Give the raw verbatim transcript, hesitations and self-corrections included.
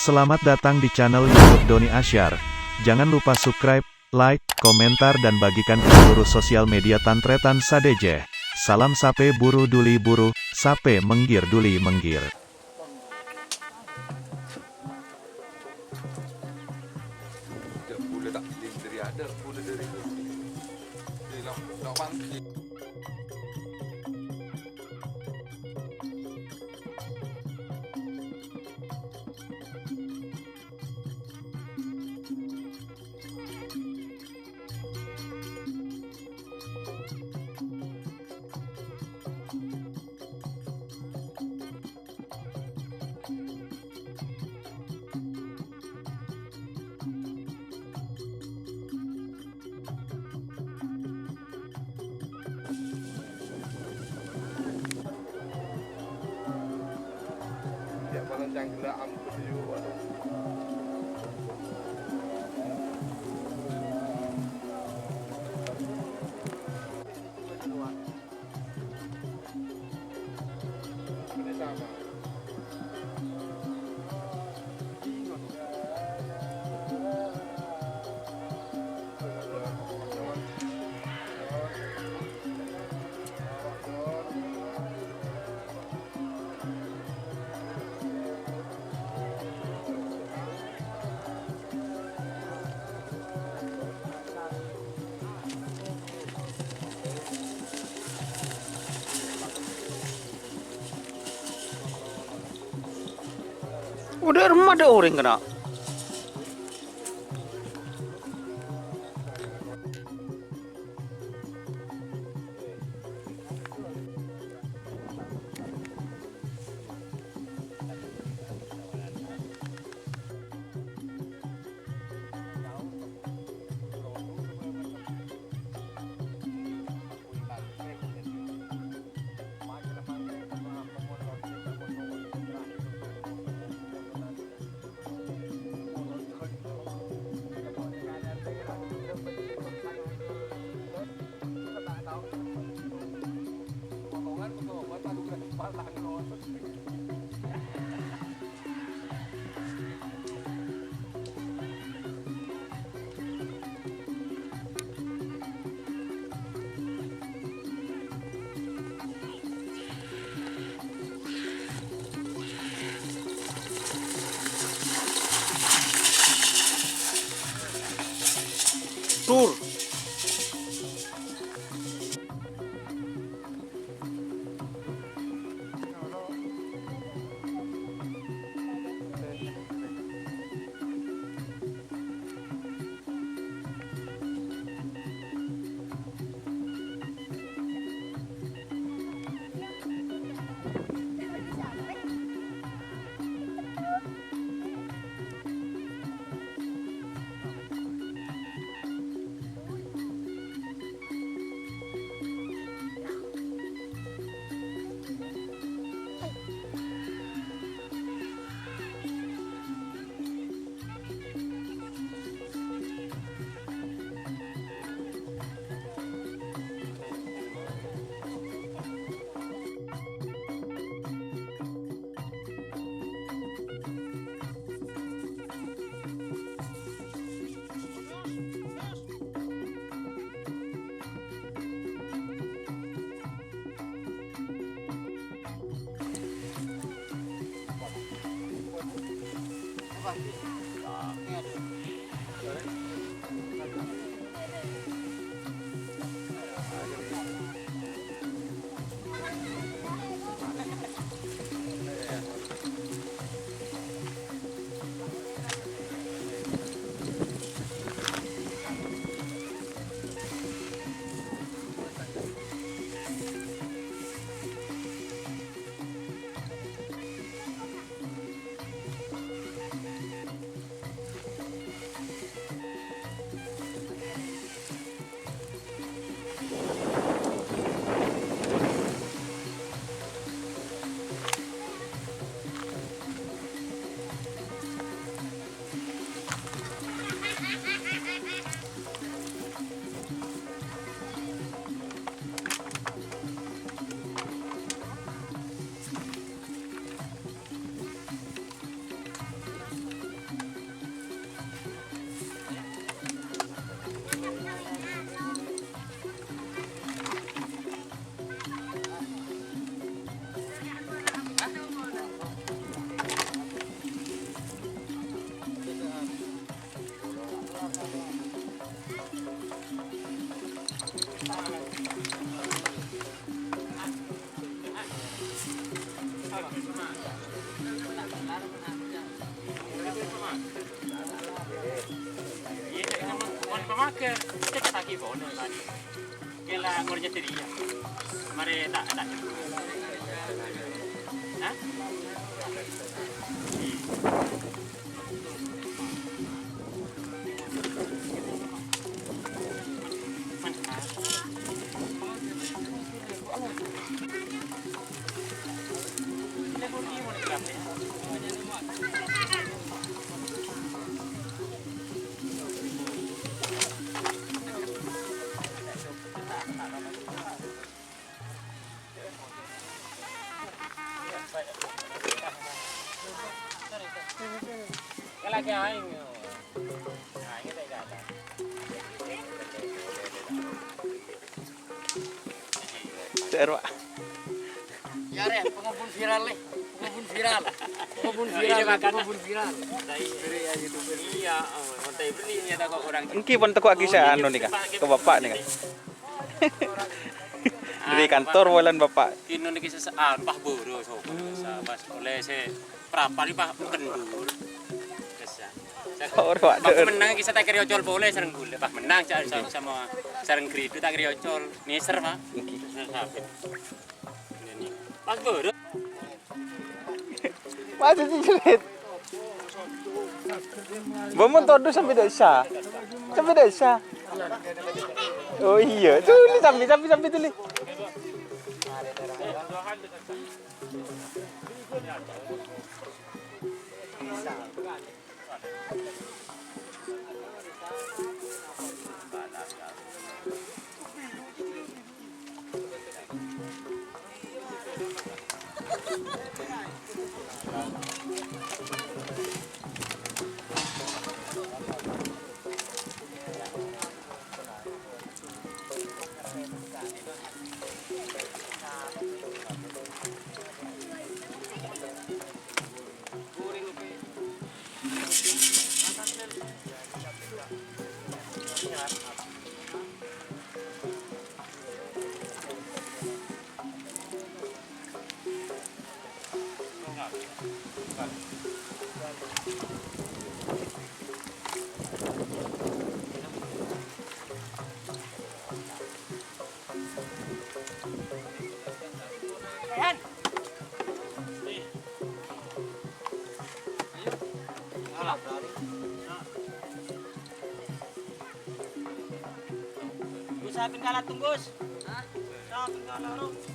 Selamat datang di channel YouTube Doni Asyar. Jangan lupa subscribe, like, komentar, dan bagikan ke seluruh sosial media tan-tarètan sadhâjâ. Salam sapè buru dhuli buru, sapè mèngghir dhuli mèngghir. Udah remah ada orang kena. Tur. Mager, cacataghi polè, Pak. Kèla ngorja diri, ya. Marè ta', ta'. Hah? Cèr, Pak. Ya, rè, pengepun viral, rè. Pengepun viral. Pengepun viral, pengepun viral. Iya, oh, santai beri, ya, tak kok orang. Ènggi pon tako' akisah anu nèka, ka Bapak nèka. Dâri kantor polana Bapak. Kèng nèka sè, ah, pas buru, so, pas olè sè prapa nèka, Pak, kendul. Pas, ya. Ora, Pak. Pas mennang kèng sè ta' kèra ocol polè sareng ghulâ. Pas mennang, ca'na sa-, sama sareng Gridu ta' kèra ocol. Nèser, Pak. Ènggi. Nèser, Pak. Pas buru. Wah, jadi jerit. Bâ, mon todus sampai desa. Sampai desa. Oh iya, tuli sampai, sampai, sampai tuli. Gus, sampèyan kala tunggus. Hah? Sampèyan kala.